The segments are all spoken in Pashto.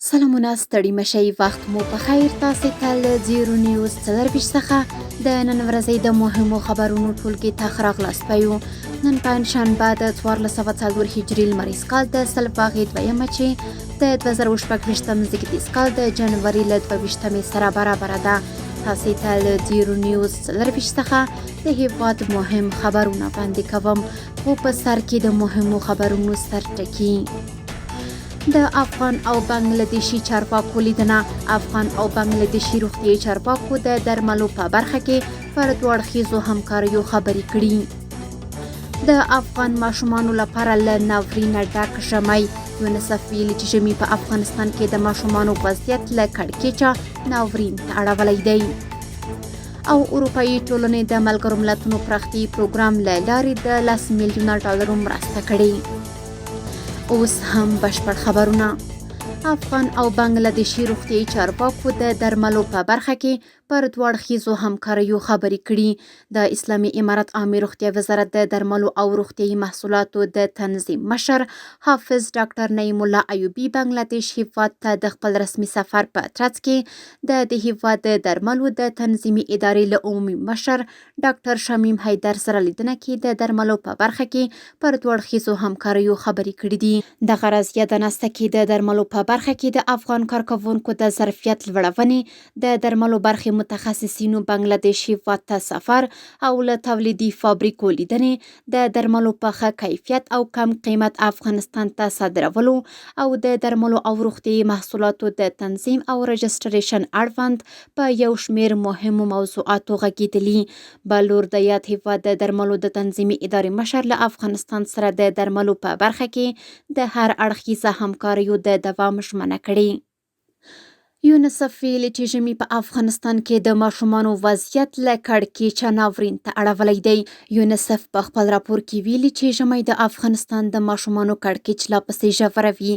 سلامونه ستړي مشئ وخت مو په خیر تاسې ته له زیرو نیوز 24 څخه د نن ورځې د مهمو خبرونو ټولګې ته ښه راغلاست وایو. نن پنجشنبه د 1404 هجري لمریز کال د سلواغې دویمه چې د 2026 زیږدیز کال د جنوري له 22مې سره برابره ده. تاسې ته له زیرو نیوز 24 څخه د هیواد مهم خبرونه وړاندې کوم، خو په سر کې د مهمو خبرونو سرټکي. د افغان او بنګلادیشي چارواکو لیدنه. افغان او بنګلادیشي روغتیايي چارواکو د درملو په برخه کې پر دوه اړخیزو همکاریو خبرې کړي. د افغان ماشومانو لپاره له ناورینه ډک ژمی. یونیسف ویلي چې ژمي په افغانستان کې د ماشومانو وضعیت له کړکېچه ناورین ته اړولی دی. او اروپایي ټولنې د ملګرو ملتونو پراختیايي پروګرام له لارې د 10 میلیونه ډالرو مرسته کړې. اوس هم بشپړ خبرونه. افغان او بنګلادیشي روغتیايي چارواکو د درملو په برخه کې پر دوه اړخیزو همکاریو خبرې کړي. د اسلامي امارت عامې روغتیا وزارت د درملو او روغتیايي محصولاتو د تنظیم مشر حافظ ډاکټر نعیم الله ایوبي بنګلادیش هیواد ته د خپل رسمي سفر په ترڅ کې د دې هیواد د درملو د تنظیمي ادارې له عمومي مشر ډاکټر شمیم حیدر سره لیدنه کې د درملو په برخه کې پر دوه اړخیزو همکاریو خبرې کړې دي. دغه راز یاده ناسته کې د درملو په برخه کې د افغان کارکوونکو د ظرفیت لوړونې، د درملو برخې متخصصینو بنګلادیش هیواد ته سفر او له تولیدي فابریکو لیدنې، د درملو په ښه کیفیت او کم قیمت افغانستان ته صادرولو او د درملو او روغتیايي محصولاتو د تنظیم او رجسټریشن اړوند په یو شمېر مهمو موضوعاتو غږېدلي. بل لور د یاد هېواد د درملو د تنظیمي ادارې مشر له افغانستان سره د درملو په برخه کې د هر اړخیزه همکاریو د دوام ژمنه کړې. یونیسف ویلي چې ژمي په افغانستان کې د ماشومانو وضعیت له کړکېچه ناورین ته اړولی دی. یونیسف په خپل راپور کې ویلي چې ژمی د افغانستان د ماشومانو کړکېچ لا پسې ژوروي.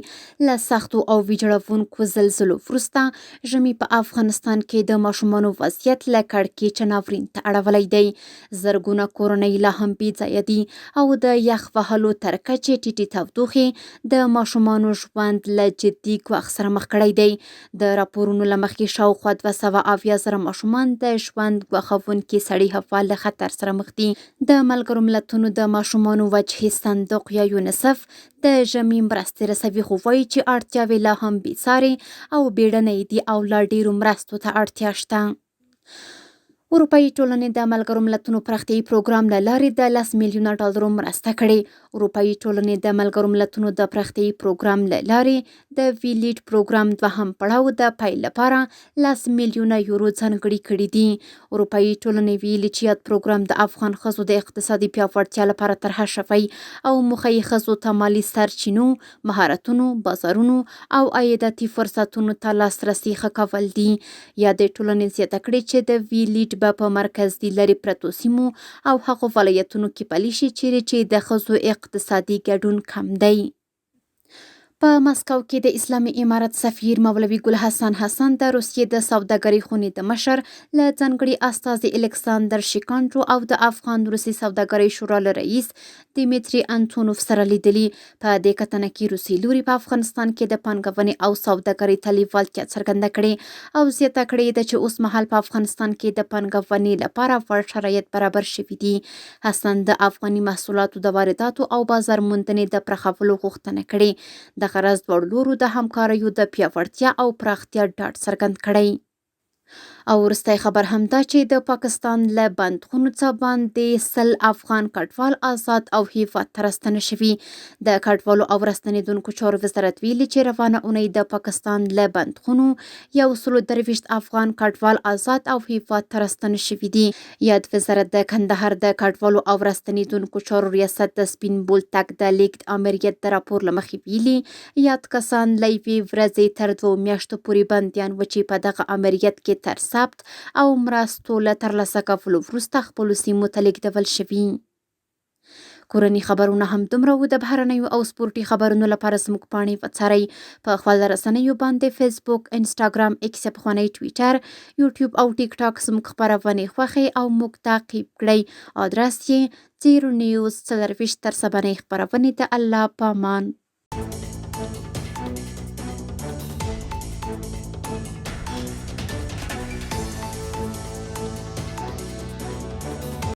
له سختو او ویجاړوونکو زلزلو وروسته ژمي په افغانستان کې د ماشومانو وضعیت له کړکېچه ناورین ته اړولی دی. زرګونه کورنۍ لا هم بې ځایه دي او د یخ وهلو تر کچې ټیټې تودوخې د ماشومانو ژوند له جدي ګواښ سره مخ کړی دی. د راپورونو له مخې شاوخوا 270 زره ماشومان د ژوند ګواښوونکې سړې هوا له خطر سره مخ دي. د ملګرو ملتونو د ماشومانو وجهي صندوق یا یونیسف د ژمي مرستې رسوي، خو وایي چې اړتیاوې لا هم بې سارې او بیړنۍ دي او لا ډېرو مرستو ته اړتیا شته. اروپایي ټولنې د ملګرو ملتونو پراختیايي پروګرام له لارې د 10 میلیونه ډالرو مرسته کړې. اروپایي ټولنې د ملګرو ملتونو د پراختیايي پروګرام له لارې د ویلیډ پروګرام دوهم پړاو د پیل لپاره 10 میلیونه یورو ځانګړي کړي دي. اروپایي ټولنې ویلي چې یاد پروګرام د افغان ښځو د اقتصادي پیاوړتیا لپاره طرحه شوی او موخه یې ښځو ته مالي سرچینو، مهارتونو، بازارونو او عایداتي فرصتونو ته لاسرسی ښه کول دي. یادې ټولنې زیاته کړې چې د وي لیډ به په مرکزي لرې پرتو سیمو او هغو ولایتونو کې پلي شي چیرې چې د ښځو اقتصادي ګډون کم دی. په مسکو کې د اسلامي امارت سفیر مولوي ګل حسن حسن د روسیې د سوداګرۍ خونې د مشر له ځانګړي استازي الکساندر شیکانټو او د افغان روسي سوداګرۍ شورا له رئیس دیمیتري انتونوف سره لیدلي. په دې کتنه کې روسي لوري په افغانستان کې د پانګونې او سوداګرۍ ته لیوالتیا څرګنده کړې او زیاته کړې ده چې اوسمهال په افغانستان کې د پانګونې لپاره وړ شرایط برابر شوي دي. حسن د افغاني محصولاتو د وارداتو او بازار موندنې د پراخولو غوښتنه کړې. دغه راز دواړو لورو د همکاریو د پیاوړتیا او پراختیا ډاډ څرګند کړی. او وروستی خبر هم دا چې د پاکستان له بندخونو څخه باندې 100 افغان کډوال آزاد او هیواد ته راستانه شوي. د کډوالو او راستنېدونکو چارو وزارت ویلي چې روانه اونۍ د پاکستان له بندخونو 123 افغان کډوال آزاد او هیواد ته راستانه شوي دي. یاد وزارت د کندهار د کډوالو او راستنېدونکو چارو ریاست د سپین بولدک د لیږد آمریت د راپور له مخې ویلي، یاد کسان له یوې ورځې تر دوو میاشتو پورې بندیان و چې په دغه آمریت کې تر ثبت او مرستو له ترلاسه کولو وروسته خپلو سیمو ته لیږدول شوي. کورني خبرونه هم دومره وو. د بهرنیو او سپورټي خبرونو لپاره زموږ پاڼې وڅارئ. په خپل رسنیو باندې فیسبوک، انسټاګرام، ایکس پخوانی ټویټر، یوټیوب او ټیک ټاک زموږ خپرونې خوښې او موږ تعقیب کړئ. آدرس یې زیرو نیوز 24. تر سبانۍ خپرونې د الله پامان.